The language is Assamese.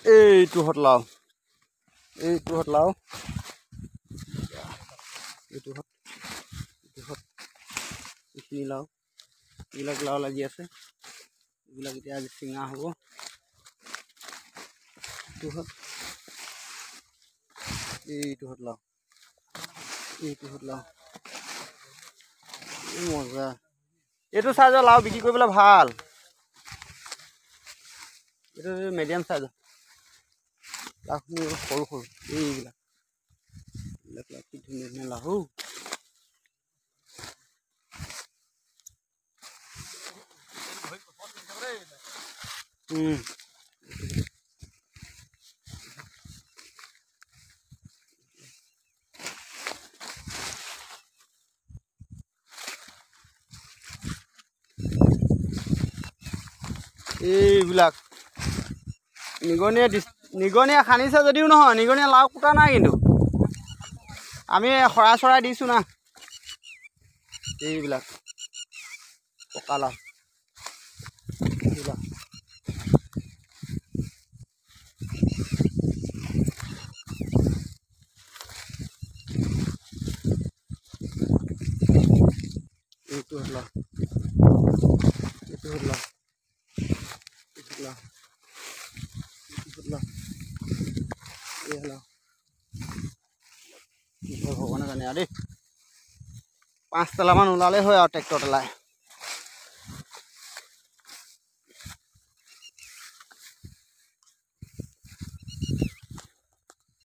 এইটোহঁত লাও, এইটোহঁত লাও, এইটোহঁত, এইটোহঁত, এইখিনি লাও, এইবিলাক লাও লাগি আছে। এইবিলাক এতিয়া আজি ছিঙা হ'ব। এইটোহঁত, এইটোহঁত লাও, এইটোহঁত লাও, এই মজা। এইটো চাইজৰ লাও বিক্ৰী কৰিবলৈ ভাল। এইটো মিডিয়াম চাইজৰ লাওখিনি, সৰু সৰু এইবিলাক, এইবিলাক লাও কি ধুনীয়া ধুনীয়া লাও। এইবিলাক নিগনিয়ে, নিগনিয়ে খান্দিছে যদিও নহয়, নিগনিয়ে লাও কুটা নাই, কিন্তু আমি শৰাই চৰাই দিছোঁ না। এইবিলাক পকা লাও, এইবিলাক। এইটো হ'ল লাও, এইটো হ'ল লাও, এইটো লাও, এইটো লাও, এয়া লাও। কি হয় ভগৱানে জানে আৰু দেই। 5 তেলামান ওলালেই হয় আৰু ট্ৰেক্টৰ তেলাই।